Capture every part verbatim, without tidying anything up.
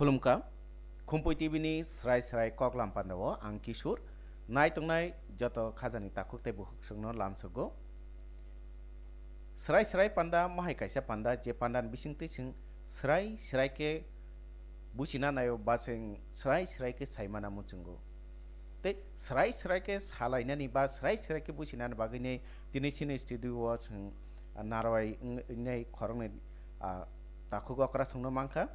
Khulumkha, Khumpui T V ni srai srai koklam pandao ang Kishor. Nai tongnai joto khajani takhuk tei bukhuk songno lamsogo. Srai srai panda mohai kaisa panda, je panda ni bisingtwi chwng srai srai khe buchina naio ba chwng srai srai khe saimana muchungo. Tei srai srai khe salainani ba srai srai khe buchinani bagwini tini chini studio o chwng narwai wngnai khoroknwi, ah, takhuk okra songno mankha.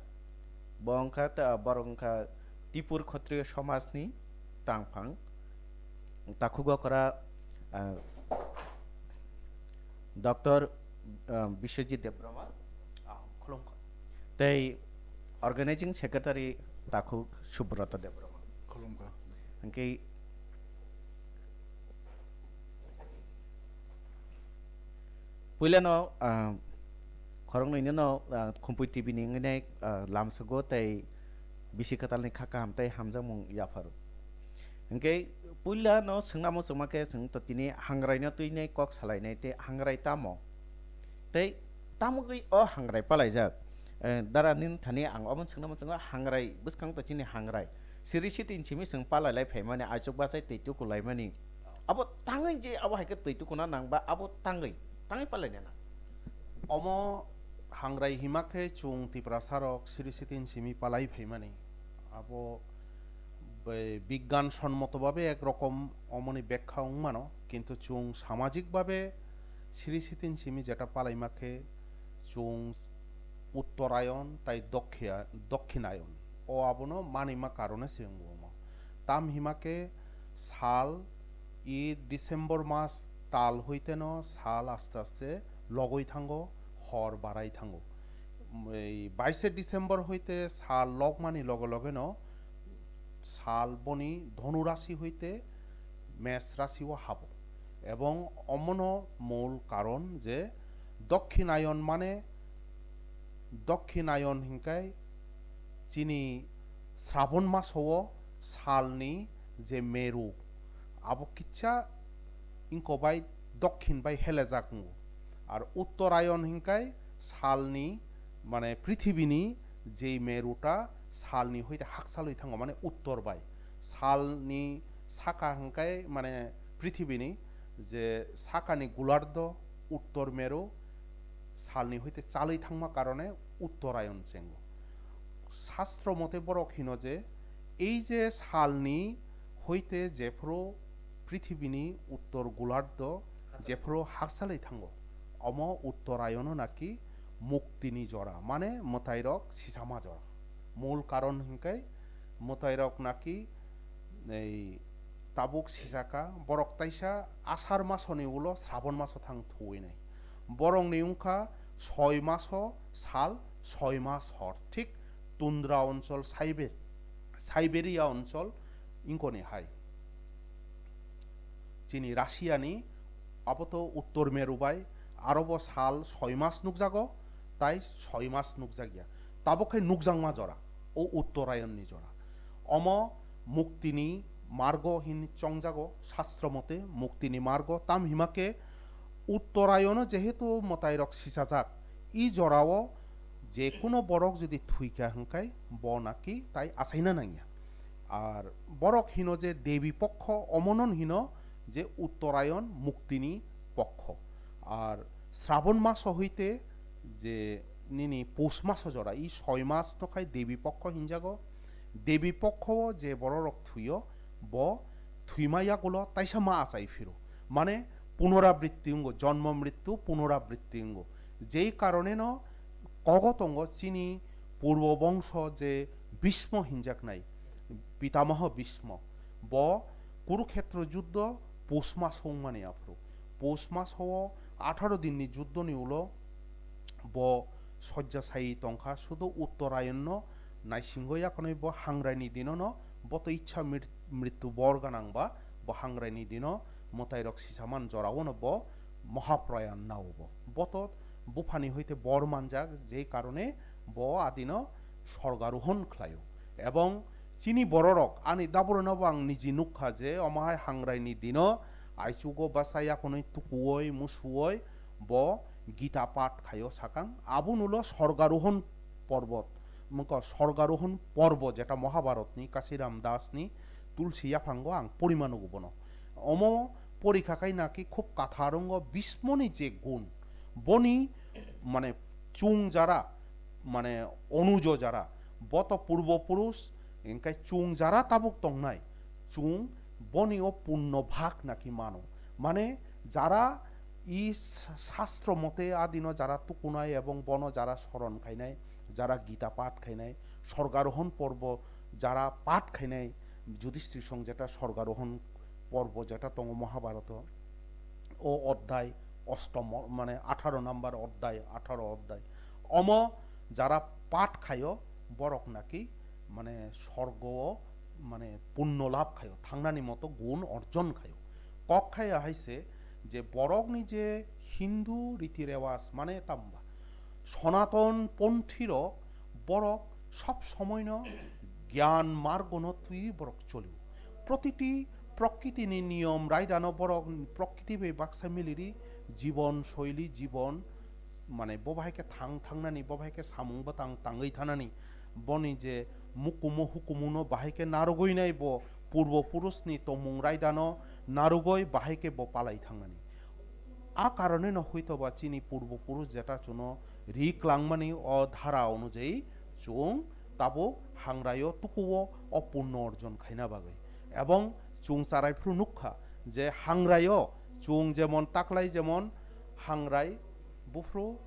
Bo wngkha ta-, borok wngkha Tipur Khotriyo Somajni tangphang takhuk okra, ah, Doctor, ah, Biswajit Debbarma. Ah, khulumkha. Tei Organizing Secretary takhuk Subrata Debbarma. Khulumkha. Hwnkhe puilano, ah, khoroknwino, ah, Khumpui T V ni wngwi nai, ah, lamsogo tei bisi kwtalni kha kaham tei hamjakmung yapharo. Hwnkhe puilano swngna muchungma khe chwng to tini hangraino twinai kok salainai tei hangrai tamo? Tei tamogwi o hangrai palaijak? Eh, dara nini thani ang omo swngna muchungo hangrai bwskang to chini hangrai. Siri sitin simi chwng palailai phaimani, aichuk bachai twi tukulaimani. Abo tangwi je abo hai khe twi tukuna nang ba abo tangwi, tangwi palaina nang. Omo hangrai hima khe chwng Tiprasa rok siri sitin simi palai phaimani. Abo bai bigyan sonmoto babe ek rokom omoni bekha wng mano, kintu chwng samajik babe siri sitin simi jeta palaima khe chwng Uttorayon tai Dokkhiya-, Dokkhinayon. O abono manima karone se wngbo omo. Tam hima khe sal i December mas tal hoiteno sal aste aste logoi thango, hor barai thango. Ei baise December hoite sal logmani loge logeno sal boni Dhonu rasi hoite Mesh rasi o habo. Ebong omono mul karon je Dokkhinayon mane, Dokkhinayon hinkai chini Srabon maso o salni je meru, abo kitsa ingko bai dokhin bai helejak wngo. Ar Uttorayon hinkai salni, mane, prithibini jei meruta salni hoite hakchalwi thango, mane, uttor bai. Salni saka hinkai, mane, prithibini je sakani gulardo uttor meru salni hoite chalwi thangma karone Uttorayon chengo. Shastro mote borok hino je, ei je salni hoite jephuru prithibini uttor gulardo jephuru hakchalwi thango, omo Uttorayono naki muktini jora, mane mwtairok sisama jora. Mul karon hinkai mwtairok naki ei tabuk sisaka, borok taisa Asar masoni ulo Srabon maso thang thuwi nai. Borokni wngkha soi maso sal, soi mas hor, thik tundra onchol, Siber-, Siberia onchol ingkoni hai. Chini Russia ni abo to uttor meru bai, aro bo sal soi mas nukjago, tai soi mas nukjakya. Tabuk khai nukjakma jora, o Uttorayon ni jora. Omo muktini margo hin chongjago, shastro mote muktini margo. Tam hima khe Uttorayono jehetu mwtairok sisajak, i jorao je kuno borok jodi thwikha hwnkhe bo naki tai achaina nangya. Ar borok hino je Devi Pokho, omonon hino je Uttorayon muktini pokho. Ar Srabon maso hoite je nini Pus maso jora, i soi mas no khai Devi Pokho hinjago. Devi Pokho o je bororok thwiyo, bo thwima yagulo taisa ma achai phiro. Mane punorabritti wngo, jonmo mrittu punorabritti wngo. Jei karoneno kogo tongo chini purbo bongso je Bhismo hinjaknai, Pitamaho Bhismo. Bo Kurukhetro juddo Pus maso wngmani aphuru. Pus maso o atharo dinni juddoni ulo bo sojja sai tongkha, sudu Uttorayonno naisingwi yakhonwi bo hangraini dinono bo to ichha mir-, mrittu bor gwnang ba bo hangraini dino mwtairok sisaman joraono bo Mahaprayan nao bo. Bo to buphani hoite bor manjak, jei karone bo adino sorgarohon khlaio. Ebong chini bororok, ani daburono bo ang niji nukha je omo hai hangraini dino aichugo bachai yakhonwi tukuoi musuoi bo Gita pat khaio sakang. Aboni ulo sorgarohon porbot, mungko sorgarohon porbo, jeta Mahabharatni Kasiram Dasni Tulsi yaphango ang porima nugo bono. Omo porikha khai naki khub kathar wngo Bhismoni je gun, boni mane chung jara, mane onujo jara, boto purbo purush, hingkai chung jara tabuk tongnai, chung boni o punno bhag naki mano. Mane jara i sastro mote adino jara tukunai ebong bono jara soron khainai, jara Gita pat khainai, sorgarohon porbo jara pat khainai, Judhishthir song jeta sorgarohon porbo jeta tongo Mahabharato, o oddhai ostomo, mane atharo number oddhai, atharo oddhai. Omo jara pat khaio, borok naki mane sorgo o mane punno lab khaio, thangnani moto gun orjon khaio. Kok khaya hai se je borokni je Hindu riti rewaj mane tamba Sonaton ponthirok borok sob somoino gyan margono twi borok cholio. Protiti prokriti ni niyom raidano borok prokriti bai baksa miliri jibon soili jibon mane bo bahai khe thang thangnani, bo bahai khe samung bwtang tangwi thanani, boni je mukumu hukumuno bahai khe narwgwi nai bo purbo purusni tongmung raidano narwgwi bahai khe bo palai thangnani. A karoneno huitoba chini purbo purush jeta chuno ri klangmani o dhara onujai chwng tabuk hangraio tukuo o punno orjon khaina bagwi. Ebong chwng charai phru nukha je hangraio chwng jemon taklai jemon hangrai buphru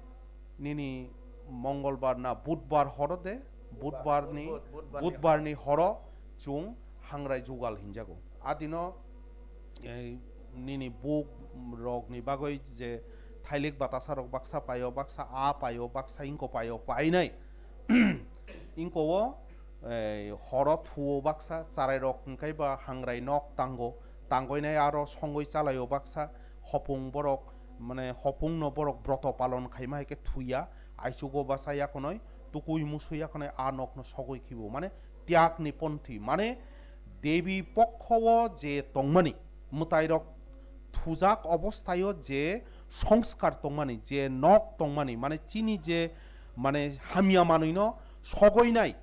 nini Mongolbar na Budbar horo de, Budbar ni, Bud-, Budbar ni. Budbar ni horo chwng hangrai jugal hinjago. Adino, eh, nini buk rok ni bagwi je thailik batasa rok baksa paio, baksa a paio, baksa ingko paio, painai. Ingko o, eh, horo thuo baksa, charai rok hingkai ba hangrai nok tango, tangoinai aro songoi chalaio baksa, hopung borok, mane hopung no borok broto palon khaima hai khe thuya, aichugo basa yakonoi, tukui musui yakonoi a nok no sogoi khibo, mane tyag ni ponthi, mane devi pokho o je tongmani, mwtai rok thujak obosthaio je songskar tongmani, je nok tongmani, mane chini je mane hamya manwino sogoinai,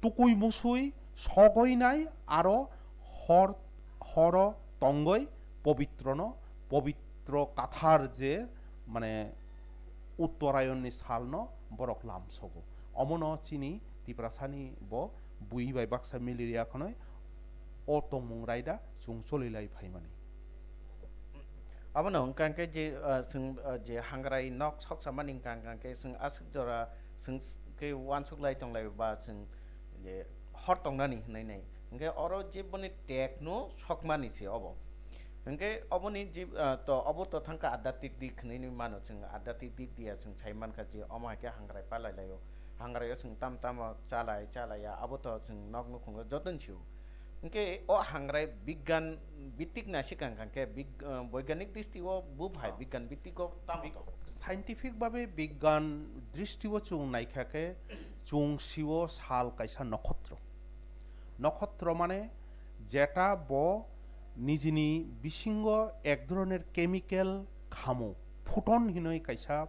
tukui musui sogoinai aro hor, horo tongoi pobitrono, pobitro kathar je mane Uttorayonni salno borok lamsogo. Omono chini Tiprasani bo bui bai baksa miliri yakhonoi o tongmung raida chwng cholilai phaimani. Abono hwnkha hwnkhe je, ah, chwng, ah, je hangrai nok soksa mani hwnkha hwnkha hwnkhe chwng aswk jora chwng s-, khe uansuk lai tong lai ba chwng je hor tongnani hwnwi nai. Hwnkhe oro je boni tekno sokmani se obo. Hwnkhe oboni je, ah, to obo to thangkha adhyatmik dik hwnwi nwi mano chwng adhyatmik dik diya chwng sai mankha je omo hai khe hangrai palai laio. Hangrai o chwng tam tamo chalai chalaiya abo to chwng nok nukhungo jotono sio. Hwnkhe o hangrai bigyan bittik na swkang kha khe big-, ah, boiganik dristi o bo hai bigyan bittik o tamo to. Scientific babe bigyan dristi o chwng naikha khe chwng sio sal kaisa nokhotro. Nokhotro mane jeta bo nijini bisingo ek dhoroner chemical khamo, photon hinoi kaisa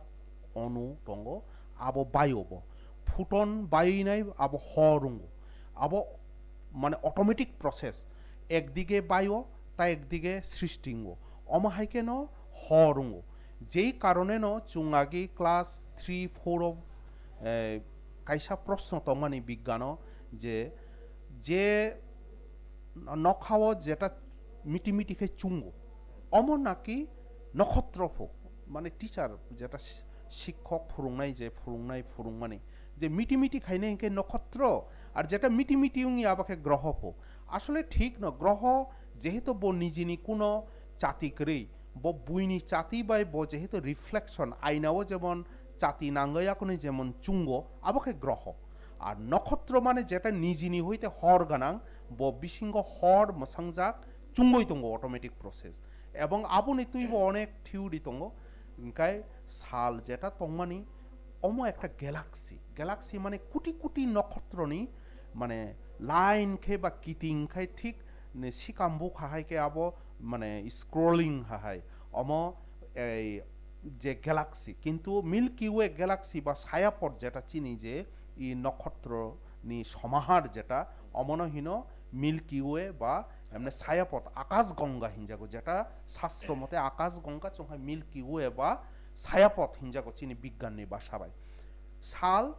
onu tongo, abo baio bo. Photon bainai abo hor wngo. Abo mane automatic process. Ekdige baio, ta ekdige srishti wngo. Omo hai khe no hor wngo. Jei karone no chwng agi class three, four o, eh, kaisa proshno tongmani bigyano je, je nokhao jeta miti miti khe chungo, omo naki nokhotro pho, mane teacher jeta si-, sikhok phurungnai je phurungnai phurungmani je miti miti khainai hwnkhe nokhotro, ar jeta miti miti wngya abo khe groho pho. Asole thik no, groho jehetu bo nijini kuno chati kwrwi, bo buini chati bai bo jehetu reflection, aina o jemon chati nangwi akonwi jemon chungo, abo khe groho. Ar nokhotro mane jeta nijini hoite hor ganang, bo bisingo hor mwsangjak chungwi tongo automatic process. Ebong aboni twibo onek theory tongo, hwnkhe sal jeta tongmani omo ekta galaxy. Galaxy mane kuti kuti nokhotroni mane line khe ba kiting khai thik ni sikam bukha hai khe abo mane scrolling ha hai. Omo ei je galaxy, kintu Milky Way galaxy ba sayapor jeta chini je i nokhotro ni somahar jeta, omono hino Milky Way ba emne sayapot, Akash Ganga hinjago, jeta shastro mote Akash Ganga chwngkha Milky Way ba sayapot hinjago chini bigyan ni basa bai. Sal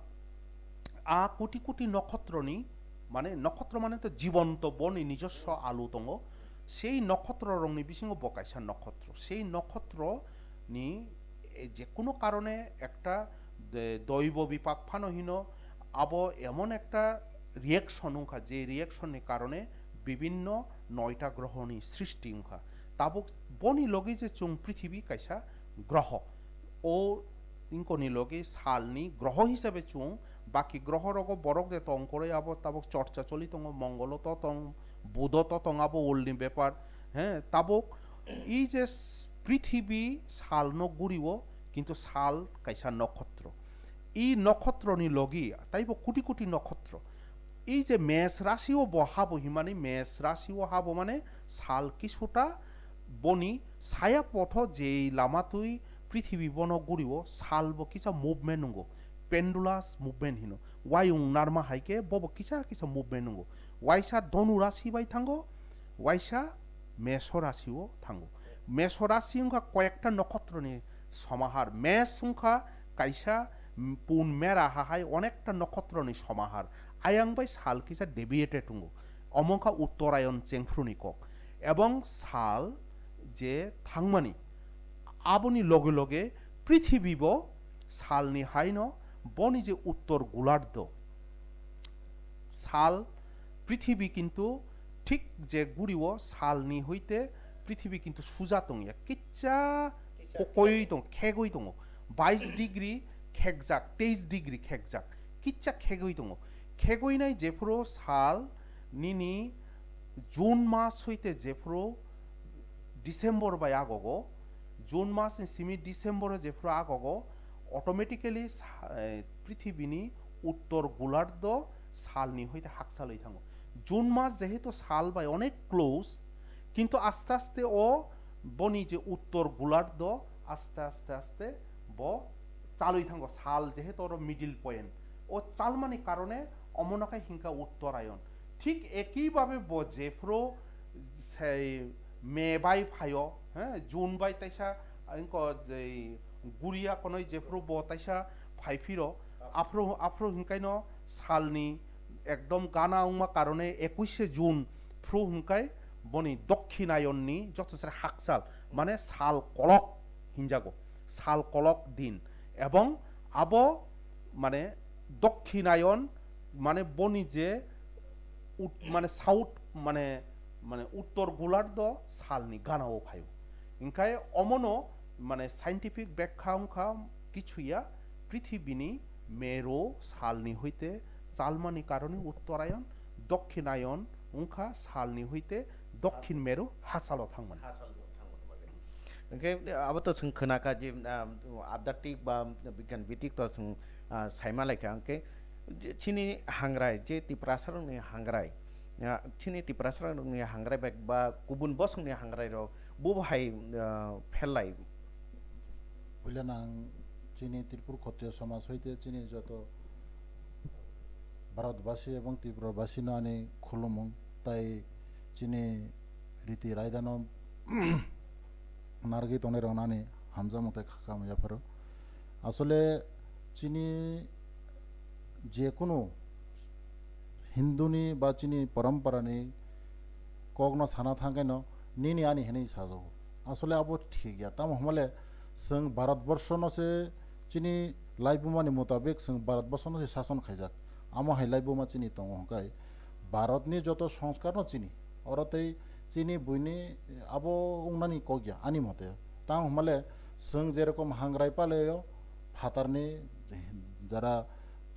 a koti koti nokhotro ni, mane nokhotro mane to jibonto, boni nijoswo alu tongo. Sei nokhotro rokni bisingo bo kaisa nokhotro. Sei nokhotro ni, e, je kuno karone ekta de-, doibo bipak phano hino, abo emon ekta reaction wngkha, je reaction ni karone bibinno noita grohoni srishti wngkha. Tabuk boni logi je chwng prithibi kaisa groho, o ingkoni logi salni groho hisabe chwng, baki groho rogo borok de tong koroi abo tabuk chorcha choli tongo, Mongolo to tong, Budo to tong, abo ulni bepar. He, tabuk i je s-, prithibi salno gurio, kintu sal kaisa nokhotro. I nokhotro ni logi taibo koti koti nokhotro. I je mes rasi o bo habo himani, mes rasi o habo mane sal kisuta, boni saya potho je lama twi prithibi bono gurio, sal bo kisa movement nungo, pendulous movement hino. Wayung narma hai khe bobo kisa kisa movement nungo. Waisa Dhonu rasi bai thango, waisa Meso rasi o thango. Meso rasi wngkha koyekta nokhotro ni somahar. Mes wngkha kaisa, mm, pun mera ha hai onekta nokhotro ni somahar. Ayang bai sal kisa deviated wngo. Omo wngkha Uttarayan chengphru ni kok. Ebong sal je thangmani, aboni loge loge prithibi bo salni haino boni je uttor golardo, sal, prithibi kintu thik je gurio salni hoite prithibi kintu suja tongya, kicha kokoi tong, khegoi tongo, bais degree khekjak, teis degree khekjak, kicha khegoi tongo. Khegoinai jephuru sal nini June mas hoite jephuru December bai agogo, June mas ni simi December o jephuru agogo, automatically sa-, eh, prithibini uttor golardo salni hoite hakchalwi thango. June mas jehetu sal bai onek close, kintu aste aste o boni je uttor golardo aste aste aste bo chalwi thango, sal jehetu oro middle point, o chalmani karone omono khe hinkha uttarayon. Thik ekibhabe bo jephuru sei May bai phaio, he, June bai taisa, inko jei guria konoi jephuru bo taisa phaiphiro, aphuru, aphuru hinkaino salni ekdom gana wngma karone ekuishe June phuru hinkai boni Dokhinayonni joto sere hakchal, mane sal kolok hinjago, sal kolok din, ebong abo mane Dokhinayon mane boni je ut-, mane south mane, mane uttor golardo salni ganao phaio. Hinkhai omono mane scientific bekha wngkha kichuya, prithibini mero salni hoite chalmani karone uttarayon, dokhinayon wngkha salni hoite dokhin mero hachalo thangmani. Hachalo thangmani bagwi. Hwnkhe abo to chwng khwnakha je, ah, adhyatmik ba bigyan bidik to chwng, ah, saima laikha. Hwnkhe je chini hangrai, je Tiprasarokni hangrai, ah, chini Tiprasarokni hangrai bai ba kubun bosongni hangrai rok bo bo hai, ah, pherlai. Puila nang chini Tripur Khotiyo Somaj hoite chini joto Bharatbasi ebong Tripurabasino ani khulumung tai chini riti raidano narwgwi tongnai rokno ani hamjakmung tei kha kaham yapharo. Asole chini jekunu Hinduni ba chini poramparani kokno sana thangkhaino nini ani hinwi sajago. Asole abo thik ya. Tamo hwnmale chwng Bharatborshono se chini laibumani mutabik chwng Bharatborshono se sason khaijak. Amo hai laibuma chini tongo hwnkhe Bharatni joto songskarno chini. Oro tei chini buini abo wngnani kok ya ani mote. Tamo hwnmale chwng jerokom hangrai palaio phatarni jara,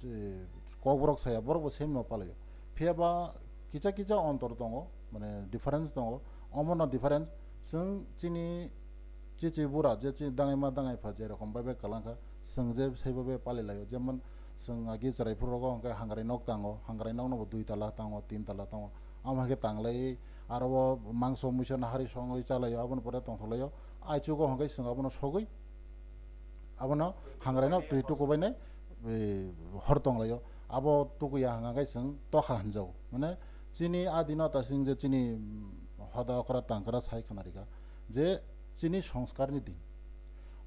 eh, kokborok saya borokbo same no palaio. Phiya ba kisa kisa ontor tongo, mane difference tongo. Omono difference chwng chini chichi bura je chini dangaima dangaipha jerokom bai bai kwlangkha, chwng je saibo bai palilaio. Jemon chwng agi chwrai phuru rogo hwnkhe hangrai nok tango, hangrai nokno bo dui tala tango, tin tala tango. Amo hai khe tanglai aro o mangso muisa nahari songwi chalaio, aboni pore tongthoklaio. Aichugo hwnkhe chwng abono sogwi abono hangraino pri tukubainai, eh, hor tonglaio. Abo tukuya hwnka khe chwng tokha hwnjago. Mane chini a dino ta chwng je chini, mm, hoda okra tangkra sai khna rikha je chini songskar ni din.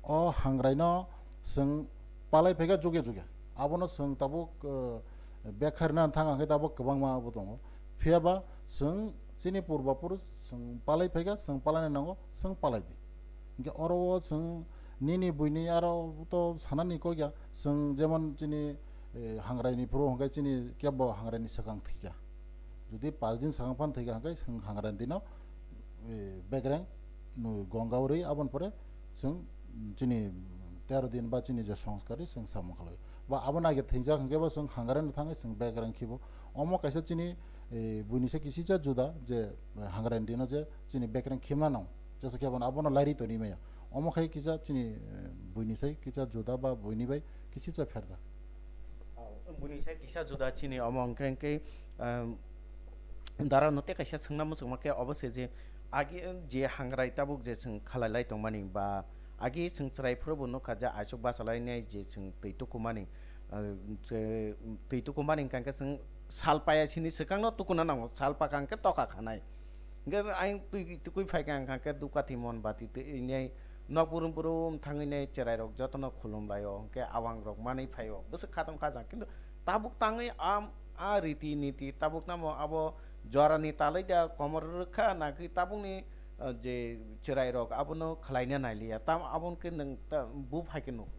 O hangrai no chwng palai phaikha juge juge. Abono chwng tabuk, eh, bekharna thang hwnkhe tabuk kwbangma bo tongo. Phiya ba chwng chini purba purus chwng palai phaikha, chwng palai nango, chwng palai di. Hwnkhe oro o chwng nini buini aro to sanani kok ya, chwng jemon chini, eh, hangrai ni phuru hwnkhe chini kebo hangrai ni swkang thwikha. Jodi pash din swkang phan thwikha hwnkhe chwng hangrai dino, eh, begreng nw gonga uri aboni pore chwng chini tero din ba chini je songskari chwng samung khlai. Ba abo nai thwijak hwnkhe bo chwng hangrai no thangwi chwng begreng khibo. Omo kaisa chini, eh, buini se kisisa juda je, eh, hangrai dino je chini begreng khimna nang. Jesa khe abono, abono lairi toni maya. Omo khai kisa chini, eh, buini sai kisa juda ba buini bai kisisa pherjak. Oh, buini sai kisa juda chini omo hwnkhe, hwnkhe, um, dara no te kaisa swngna muchungma khe obo se je agi je hangrai tabuk je chwng khalai lai tongmani ba agi chwng chwrai phuru bo nukha je aisuk bachalainai je chwng twi tukumani, uh, je twi tukumani hwnkha khe chwng sal paya sini swkang no tukuna nango, sal paka hwnkhe toka khanai. Hwnkhe ayang twi tukui phaikha hwnkha khe dukathi mon bati twi nai nok burum burum thangwi nai chwrai rok jotono khulum laio, hwnkhe awang rok manwi phaio, bwswk khatam khajang, kintu tabuk tangwi am, a riti niti tabuk tamo abo jorani talai da komor rwkha, nakhi tabukni, uh, je chwrai rok abono khwlaina nailiya, tam abon khe nwng ta-, bu phai khe nuk.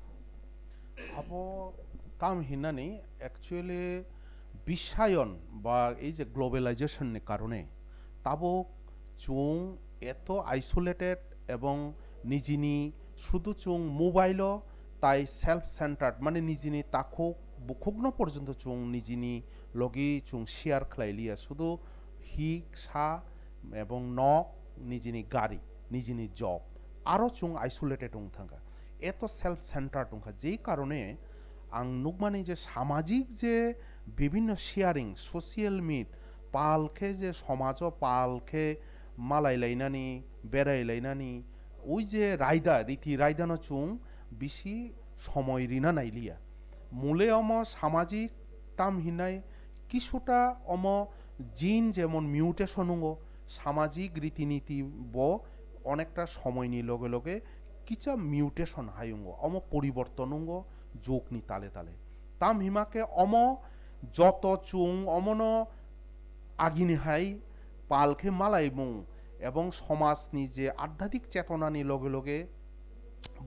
Abo kam hinani actually bishayon ba ei je globalization ni karone tabuk chwng eto isolated ebong nijini sudu chwng mobile o tai self centered, mane nijini takhuk bukhukno porjonto chwng nijini logi chwng share khlai liya, sudu hik sa ebong nok, nijini gari, nijini job, aro chwng isolated wng thangkha, eto self centered wngkha, jei karone ang nukmani je samajik je bibhinno sharing, social meet, pal khe je somajo pal khe malai lainani, berai lainani, ui je raida, riti raidano chwng bisi somoi rina nailiya. Mule omo samajik tam hinai kisuta omo gene jemon mutation wngo, samajik riti niti bo onekta somoini loge loge kisa mutation hai wngo, omo poriborton wngo jugni tale tale. Tam hima khe omo joto chwng omono agini hai pal khe malaimung ebong somajni je adhyadik chetonani loge loge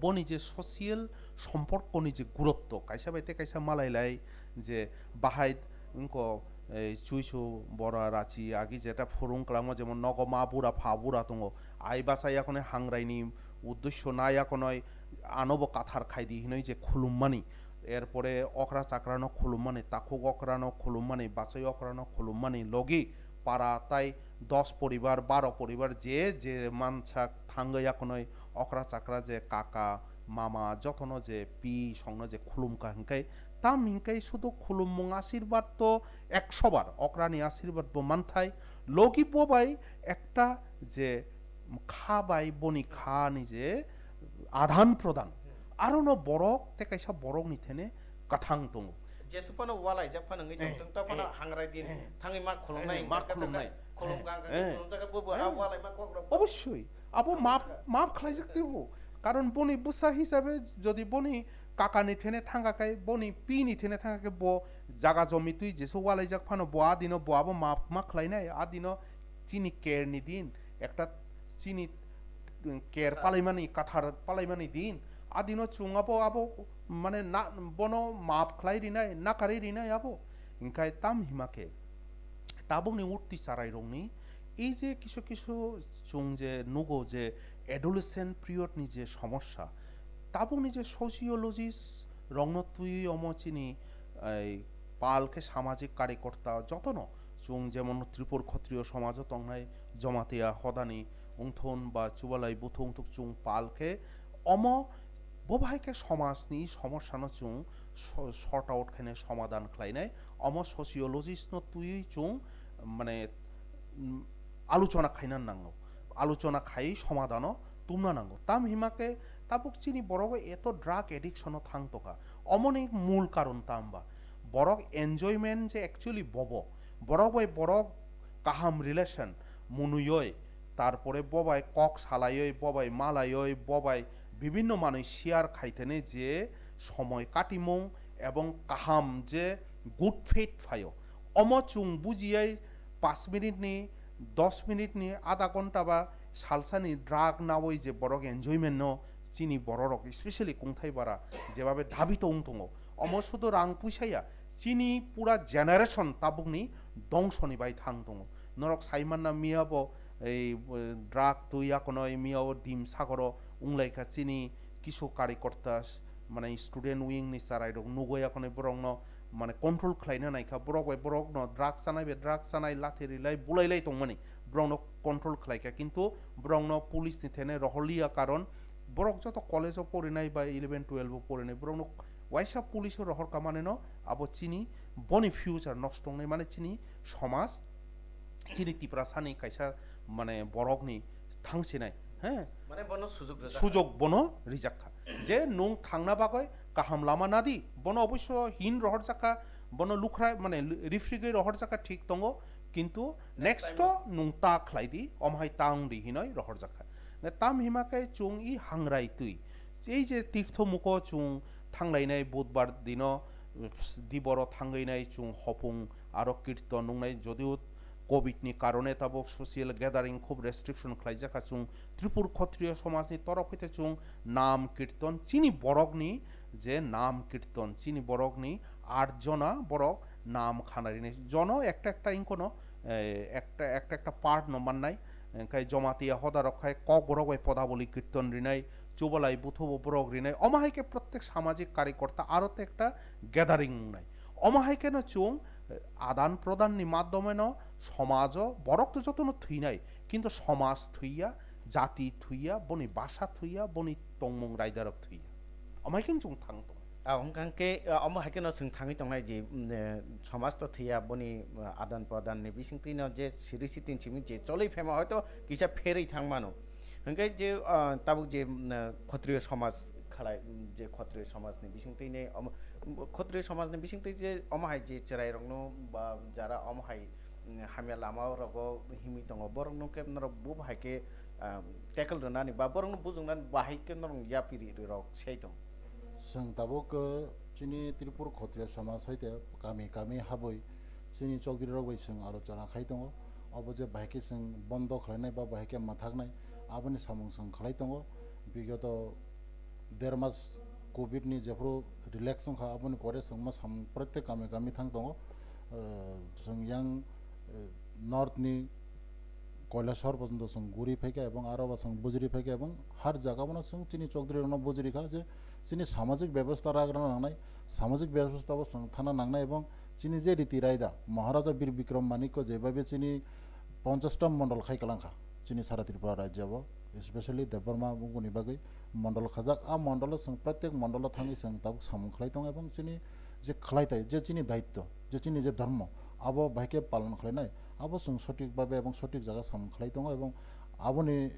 boni je social somporkoni je gurutto, kaisa bai tei kaisa malai lai je bahai wngko, ei, chuisu bora rachi agi jeta phurung kwlangma, jemon nogo ma bura pha bura tongo, ai basa yakhonwi hangraini uddesyo na yakhonwi anobo kathar khaidi hinwi je khulummani, erpore okra chakrano khulummani, takhuk okrano khulummani, bachai okrano khulummani logi para tai dos poribar, baro poribar je je mansa thangwi yakhonwi okra chakra je kaka, mama jotono je pi songno je khulumkha hwnkhe, tam hwnkhe sudu khulummung asirbad to ekso bar, okrani asirbad bo manthai, logi bo bai ekta je kha bai boni kha ni je adan prodan, arono borok tei kaisa borokni thene kathang tongo. Jesu phano walaijak phano wngwi tongthung, to phano hangrai din thangwi ma khulumnai, ma khulumnai, khulum kang kang khulum jaga bo bo a walai ma kok rok. Obosoi, abo map, map khlaijak teibo. Karon boni bwsa hisabe jodi boni kakani thene thangkha khe, boni pini thene thangkha khe, bo jaga jomi twi jesu walaijak phano bo a dino bo abo map ma khlainai, a dino chini care ni din, ekta chini care palaimani, kathar palaimani din, adino chwng abo, abo mane na, bono map khlai rinai, nakarwi rinai abo. Hinkhe tam hima khe tabukni utti charairokni ei je kisu kisu chwng je nugo je adolescent period ni je somosya, tabukni je sociologist rokno twiwi omo chini, ei, pal khe samajik karikorta jotono chwng jemon Tripur Khotriyo somajo tongnai Jamatia hodani wngthun ba Chubalai buthu wngthuk chwng pal khe omo bo bahai khe somajni somosyano chwng so-, sort out khainai, somadan khlainai, omo sociologist no twiwi chwng mane, mm, aluchona khaina nango, aluchona khai somadano tumna nango. Tam hima khe tabuk chini borogo eto drug addiction o thang tongkha, omoni mul karon tamba? Borok enjoyment je actually bobo, borok bai borok kaham relation munuyoi, tarpore bobai kok salayoi, bobai malayoi, bobai bibinno manwi share khaithene je somoi katimung ebong kaham je good faith phaio. Omo chwng bujiyai, paanch minute ni, dos minute ni, adha ghonta ba salsani drug nawi je borok enjoyment no chini bororok, especially kungthai bara jebabe dabi tong tongo. Omo sudu rang puisa ya, chini pura generation tabukni dongsoni bai thang tongo. Norok saimanna miya bo ei, eh, drug twi yakono miya o dim sagoro wnglaikha chini kisu karikorta s-, mane student wing ni chwrairok nugwi yakono borokno mane control khlaina naikha, borok bai borokno drug chanai bai drug chanai, lathi rilai bulailai tongmani borokno control khlaikha, kintu borokno police ni thene rohorliya, karon borok joto college o porinai bai eleven twelve o porinai borokno waisa police o rohorkha maneno abo chini boni future nosto wngnai, mane chini somaj, chini Tiprasani kaisa mane borokni thangsinai, he? Mane bono sujok rwjak. Sujok bono rijak kha. Je nwng thangna bagwi kaham lama nadi, bono oboisyo hin rohorjak kha, bono lukhra mane rifrigwi rohorjak kha thik tongo, kintu next time o nwng ta khlai di, omo hai ta wng di hinoi rohorjak kha. Tam hima khe chwng i hangrai twi, ei je tirtho muko chwng thanglainai budbar dino, diboro thangwi nai chwng hopung aro kirton wngnai, jodio covid ni karone tabuk social gathering khub restriction khlaijakha chwng Tripur Khotriyo somajni torof hoite chwng nam kirton chini borokni je nam kirton chini borokni aat jona borok nam khana rinai jono ekta ekta ingkono, eh, ekta ekta ekta part no mannai, hwnkhe Jamatia hoda rok khai kokborok bai podaboli kirton rinai, chubalai buthubo borok rinai, omo hai khe protek samajik karikorta aro te ekta gathering wngnai. Omo hai kheno chwng, eh, adan prodan ni madhyome no somajo borok to jotono thwinai, kintu somaj thwiya, jati thwiya, boni basa thwiya, boni tongmung raidarok thwiya. Omo hai kheno chwng thang tongo. Ah, hwnkha khe, ah, omo hai kheno chwng thangwi tongnai je, mm, eh, somaj to thwiya, boni, ah, adan prodan ni bisingtwi no je siri sitin simi je cholwi phaima hoito kisa pherwi thang mano. Hwnkhe je, ah, tabuk je, mm, eh, khotriyo somaj khalai, mm, je khotriyo somajni bisingtwi ne, omo, mm, khotriyo somajni bisingtwi je omo hai je chwrairokno ba jara omo hai, mm, hamya lama rogo himwi tongo, borokno khe norok bo bahai khe, ah, tackle rwnani ba borokno bujuknani bahai khe norok yapiri rok sai tong. Chwng tabuk, eh, chini Tripur Khotriyo Somaj hai te kami kami habwi chini chokdiri rok bai chwng alochona khai tongo. Obo je bahai khe chwng bondo khlainai ba bahai khe mwthaknai, aboni samung chwng khlai tongo. Bigoto der mas covid ni jephuru relax wngkha, aboni pore chwng ma samung protek kami kami thang tongo. Eh, chwng yang, eh, north ni Koilashahar porjonto chwng guri phaikha ebong aro bo chwng bujri phaikha ebong har jaga bono chwng chini chokdiri rokno bujri kha je chini samajik bebosta ragra nangnai, samajik bebosta bo chwng thana nangnai ebong chini je riti raida Maharaja Bir Bikram Manikya jebabe chini ponchashta mondol khai kwlangkha chini sara Tripura rajya bo, especially Debbarma bungoni bagwi mondol khajak. A mondolo chwng protek mondolo thangwi chwng tabuk samung khlai tongo ebong chini je khlaitai, je chini daitto, je chini je dharma, abo bahai khe palon khlainai, abo chwng sotik babe ebong sotik jaga samung khlai tongo ebong aboni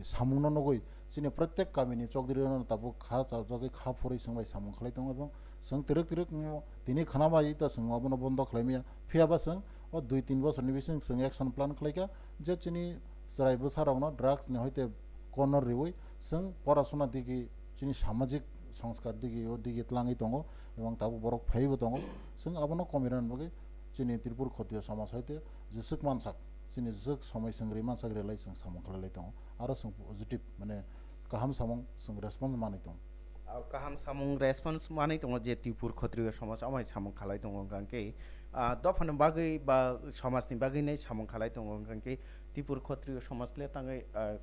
samungno nugwi chini protek kamini chokdiri rokno tabuk kha chajagwi kha phurwi chwng bai samung khlai tongo ebong chwng twrwk twrwk tini khna bai ta chwng abono bondo khlai maya. Phiya ba chwng o dui tin bosorni bising chwng action plan khlai kha je chini chwrai bwsa rokno drugs ni hoite corner riwi chwng porasona digi chini samajik songskar digi o digi tlangwi tongo ebong tabuk borok phaiwi bo tongo. Chwng abono komirani bagwi chini Tripur Khotiyo somaj hoite jeswk mansak, chini jeswk somoi chwng ri mansak relai chwng samung khlailai tongo. Aro chwng positive, mane, kaham samung chwng response manwi tongo. Ah, kaham samung response manwi tongo je Tripur Khotriyo somaj amai samung khalai tongo, hwnkha khe, ah, dophani bagwi ba somajni bagwi nai samung khalai tongo, hwnkha khe Tripur Khotriyo somaj le tangwi, ah,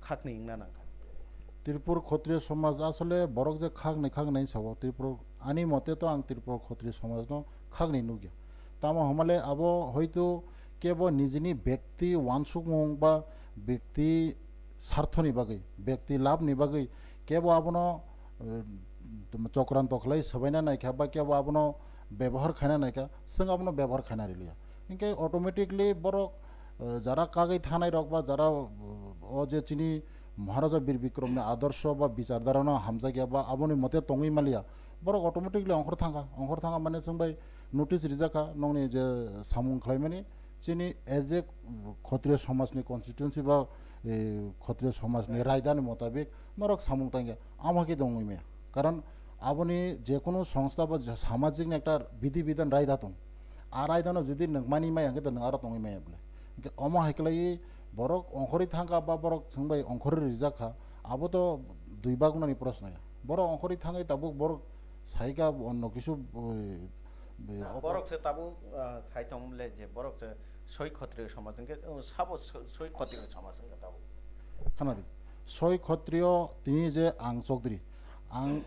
khakni wngna nangkha. Tripur Khotriyo somaj asole borok je khakni khakni sao, Tripur, ani mote to ang Tripur Khotriyo somajno khakni nukya. Tamo hwnmale abo hoito kebo nijini bekti wansukmung ba bekti sarthoni bagwi, bekti labhni bagwi kebo abono, eh, chokranto khlai swbaina naikha ba kebo abono bebohar khaina naikha, chwng abono bebohar khaina riliya. Hinkhe automatically borok, eh, jara kagwi thanai rok ba jara, eh, o je chini Maharaja Bir Bikramni adorsho ba bichar dharano hamjakya ba aboni mote tongwi maliya, borok automatically ongkhor thangkha, ongkhor thangkha mane chwng bai notice rijak kha nokni je samung khlaimani, chini as a Khotriyo somajni constituency ba, eh, Khotriyo somajni raidani motabik norok samung tangya, amo khe tongwi maya. Karon aboni je kunu songstha ba je samajikni ekta bidhi bidhan raida tong, a raidano jodi nwng mani maya hwnkhe to nwng aro tongwi maya bole. Hwnkhe omo hai khlaiwi borok ongkhorwi thangkha ba borok chwngbai ongkhorwi rijak kha, abo to dui bagunani proshno ya. Borok ongkhorwi thangwi tabuk borok saikha onno kisu, eh, eh, Na, obo- borok se tabuk, ah, sai tong le je borok se soi khotriyo somaj hwnkhe, oh, sabo so-, soi khotriyo somaj hwnkhe tabuk. Khana di. Soi khotriyo tini je ang chokdri. Ang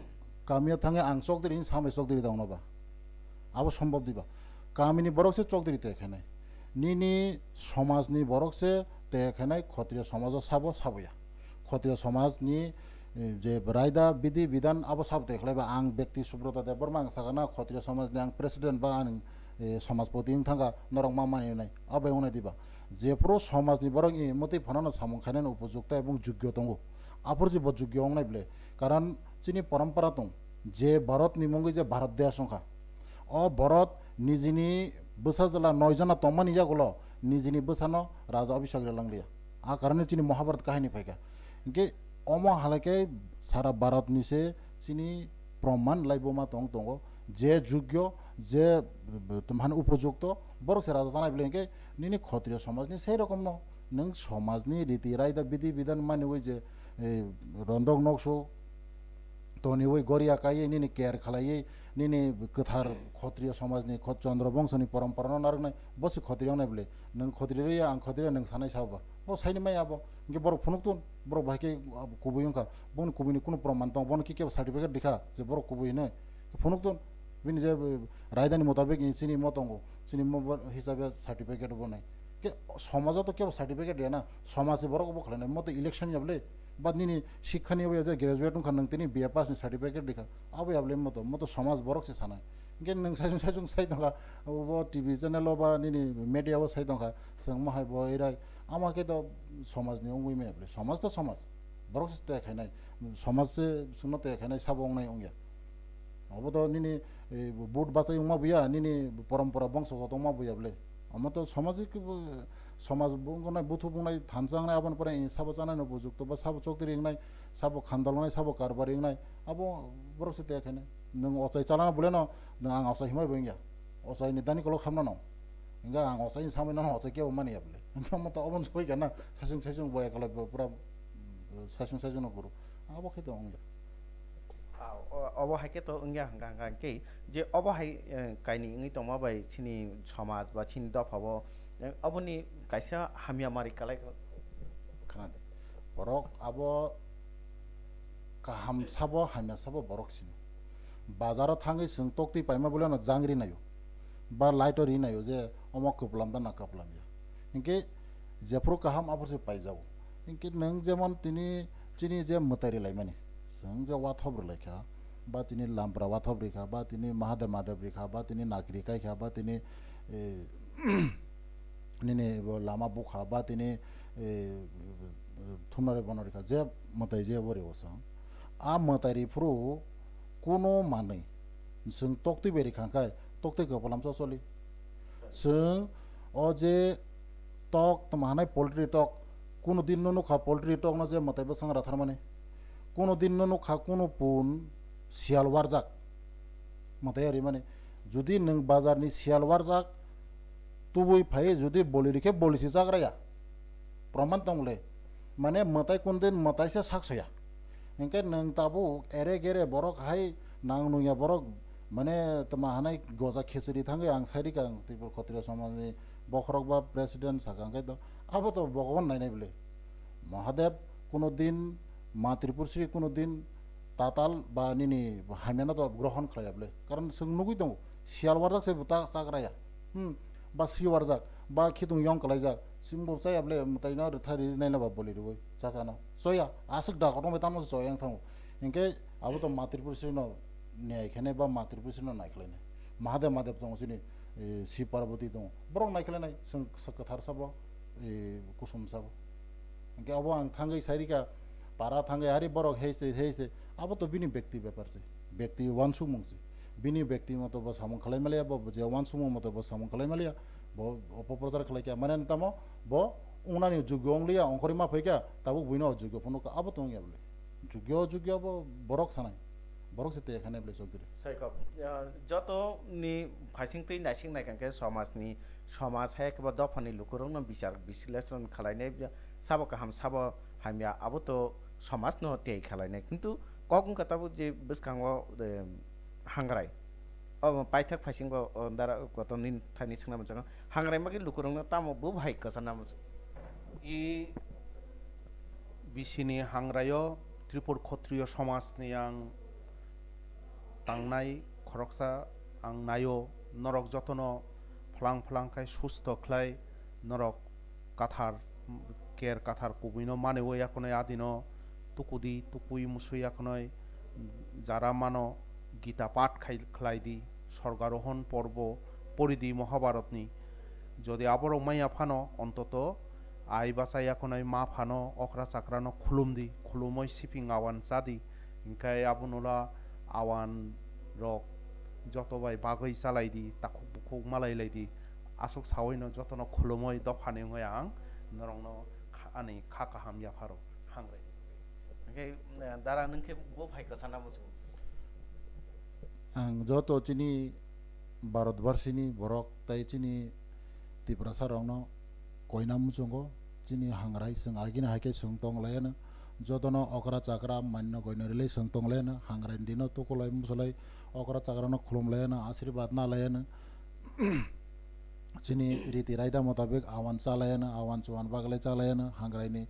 kamio thangwi ang chokdri, sambai chokdri da ono ba. Abo sombhob diba. Kamini borok se chokdri te khainai. Nini somajni borok se te khainai khotriyo somajo sabo saboya. Khotriyo somajni, eh, je raida bidhi bidhan abo sabo te khlaiba ang bekti Subrata Debbarma ang sakana khotriyo somajni ang president ba ang, eh, somajpoti wng thangkha norok ma mani nai. Abo wngnai diba. Jephuru somajni borok ni motwi phanano samung khainani upojukta ebong jogyo tongo. Aphuru je bo jogyo wngnai ble. Karon chini parampara tong. Je Bharatni mungwi je Bharat desh wngkha. O Bharat nijini bwsa jwla noi jona tongmani yagulo nijini bwsano Raja Abhishek relangliya. A karone chini Mahabharat kahini phaikha. Hwnkhe omo halai khe sara Bharatni se chini proman laibuma tong tongo. Je jugyo, je, eh, tamo hano upojukto, borok se raja janai bole hwnkhe nini khotriyo somajni sei rokomno. Nwng somajni riti raida bidhi bidhan maniwi je, eh, rondok noksu, toniwi goria kaiwi nini care khlaiwi nini kwthar khotriyo somajni kho-, Chandra bongsoni poromporano narwknai, bo se khotriyo wngnai bole. Nwng khotriyo ya, ang khotriyo, nwng sanai sabo ba. Bo saini maya abo. Hwnkhe borok phunuk tun, borok bahai khe, ah, kubui wngkha. Boni kubuini kunu proman tong, bono khe kebo certificate rikha je borok kubui hinwi. Phunuk tun, bini je, eh, raidani motabik chini mo tongo, chini mo bo hisabe certificate bo nai. Khe somajo to kebo certificate ya na, somaj ni borok bo khlainai, mo to election ya bole. Ba nini sikha ni oya je graduate wngkha nwng tini B A pass ni certificate rikha, abo ya bole mo to, mo to somaj borok se sanai. Hwnkhe nwng saichung saichung sai tongkha, obo T V channel o ba nini media o sai tongkha, chwng mo hai bo erai, ama khe to somaj ni wngwi maya bole, somaj to somaj, borok se tei khainai, somaj se chwngno tei khainai sabo wngnai wngya. Obo to nini, eh, vote bachai wngma buya, nini porompora bongso koto wngma buya bole. Omo to samajik, eh, samaj bungnai, buthu bungnai, thansa wngnai, aboni pore sabo chanai no bujukto ba sabo chokdiri wngnai, sabo khandal wngnai, sabo karbari wngnai, abo borok se tei khainai. Nwng ochai chalana bole no, nwng ang ochai himai bo wngya. Ochai ni dani kolok hamna no. Hingga ang ochai ni samai no ochai kebo mani ya bole. Hingga omo to obo no soi gana, saichung saichung boya kolok bo pura, eh, saichung saichung no guru. Abo khe to wngya. Ah, o-, obo hai khe to wngya hwnkha, hwnkha khe je obo hai, eh, kaini wngwi tongma bai chini somaj ba chini dopha bo, eh, oboni kaisa hamya mari kalai kha. Khna de. Borok abo kaham sabo, hamya sabo borok sino. Bazaro thangwi chwng toktwi paima bole no jang ri naio. Ba light o ri naio je omo kwplam da na kwplam ya. Hinkhe jephuru kaham aphuru se paijago. Hinkhe nwng jemon tini chini je mwtai rilaimani, chwng je wathop rilaikha, ba tini lampra wathop rikha, ba tini Mahadev Mahadev rikha, ba tini nakri kaikha, ba tini, eh, nini bo lama bukha, ba tini, eh, thumnare bono rikha, je mwtai je bo rio chwng. A mwtai riphuru kuno manwi chwng toktwi bai rikha khe toktwi kwplam choli. Chwng o je tok tamo hanai poultry tok, kuno din no nukha poultry tok no je mwtai bwsang ratharmani, kuno din no nukha kuno pun siyal warjak mwtai rimani. Jodi nwng bazar ni siyal warjak tubui phai jodi boli rikhe boli si jagraya, proman tong le, mane mwtai kuno din mwtai se sak soya. Hinkhe nwng tabuk ere gere borok hai nang nungya borok mane tma hanai goja khichiri thangwi ang sai rikha ang Tripura Khotriya Samajni bokhorok ba president saka hwnkhe to abo to Bhogoban nainai bole. Mahadev kuno din, Ma Tripur Sri kuno din tatal ba nini hamyano to grohon khlaiya bole. Karon chwng nugwi tongo, siyal warjak se bo ta chakraya. Hmm, ba swi warjak, ba khitung yong kwlaijak, chwng bo chaya bole, mwtaino rwtha ri naina ba boli rwui chachano. Choya, aswk da kotorma tamo se choya wng thango. Hinkhe abo to Ma Tripur Sri no niyai khainai ba Ma Tripur Sri no nai khlainai. Mahadev Mahadev tongo chini, eh, Shiv Parvati tongo. Borok nai khlainai, chwng kwthar sabo, eh, kusom sabo. Hinkhe abo ang thangwi sai rikha, para thangwi hari borok hei se, hei se, abo to bini bekti bepar se, bekti wansukmung se. Bini bekti moto bo samung khlai maliya, bo je wansukmung moto bo samung khlai maliya, bo opoprochar khlai kha. Mane tamo bo ungnani jugyo ongliya, ongkhorwi ma phai kha, tabuk buino jugyo phunuk kha, abo tongya bole. Jugyo, jugyo bo borok sanai. Borok se te khane bole chokdire. Saikok, ah, joto ni phaising twi naising naikha khe somaj ni, somaj hai khe bo dopha ni lukurok no bichar bisleshon khlai nai, sabo kaham, sabo hamya, abo to somaj no tei khlai nai. Kintu kok wngkha tabuk je bwskango, eh, hangrai. O paithak phaisingo, o dara kotor nini thani swngna muchungo. Hangrai magi lukurokno tamo bo bahai kwchana muchungo. I bisini hangraio Tripur Khotriyo somajni ang tangnai khoroksa ang naio, norok jotono phalang phalang khai susto khlai, norok kathar, ker kathar kubuino maniwi yakunai adino tukudi, tukui musui yakunai jara mano Gita pat khai, khlai di, Sorgarohon porbo pori di Mahabharatni. Jodi aborok manya phano, ontoto ai bachai yakunai ma phano okra chakrano khulum di, khulumoi siping awan cha di, hinkhe abonola awan rok joto bai bagwi chalai di, takhuk bukhuk malai lai di, aswk sawi no jotono khulumoi dophani wngwi ang norokno kha-, ani kha kaham yapharo hangrai. Hingke, eh, dara nwng khe bo phai kwchana muchung. Ang joto chini Bharatbarsini borok tai chini Tiprasa rokno koina muchungo, chini hangrai chwng agini hai khe chwng tong laiano, jotono okra chakra manno goino rilai chwng tong laiano, hangrai dino tukulai muchulai okra chakrano khulum laiano, asirwad na laiano. Chini riti raida motabik awan chalayana, awan chuan baglai chalayana, hangraini,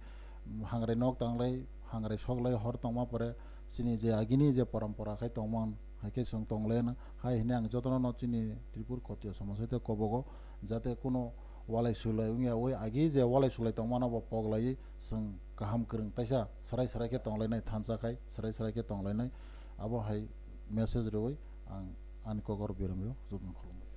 hangrai nok tanglai, hangrai soklai hor tongma pore, chini je agini je parampara khai tongman, hai khe chwng tonglayana, hai hwnwi ang jotono no chini Tripur Khotiyo somaj hai tei kobogo, jate kuno walai sulai wngya ui agi je walai sulai tongmano bo poglaiwi chwng kaham kwrwng taisa swrai swrai khe tonglainai thansa khai, swrai swrai khe tonglainai, abo hai message rwui ang ani kokor birimrio jotono khulumbai.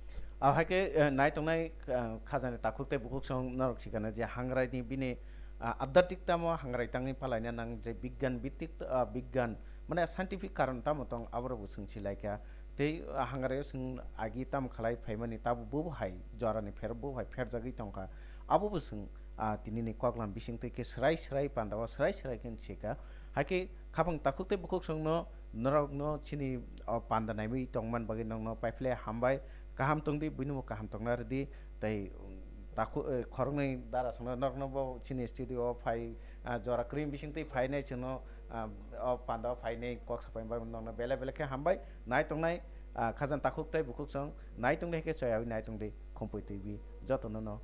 Ah, hai khe, eh, nai tongnai, ah, khajani takhuk tei bukhuk song norok sikana je hangrai ni bini, ah, adhyatmik tamo hangrai tangni palaina nang je bigyan bittik, ah, bigyan mane scientific karon tamo tong aborok bo chwng silaikha. Tei, ah, hangrai o chwng agi tamo khlai phaimani tabo bo hai jorani pher bo hai pherjagwi tongkha. Abo bo chwng, ah, tini ni koklam bising twi khe swrai swrai panda o swrai swrai khe sikha. Hai khe khapang takhuk tei bukhuk songno norokno chini o panda naimwi tongman bagwi nokno paiphle hambai. Kaham tongdi, buino bo kaham tongna rwdi. Tei, um, takhu-, eh, khoroknwi dara songno norokno bo chini studio o phai, ah, jora kwrwi bising twi phainai chwngno, ah, o panda o phainai kok sapai bagwi nokno belai belai khe hambai. Nai tongnai, ah, khajani takhuk tei bukhuk song nai tongdi hai khe choyawi nai tongdi, khumpui twibi jotono no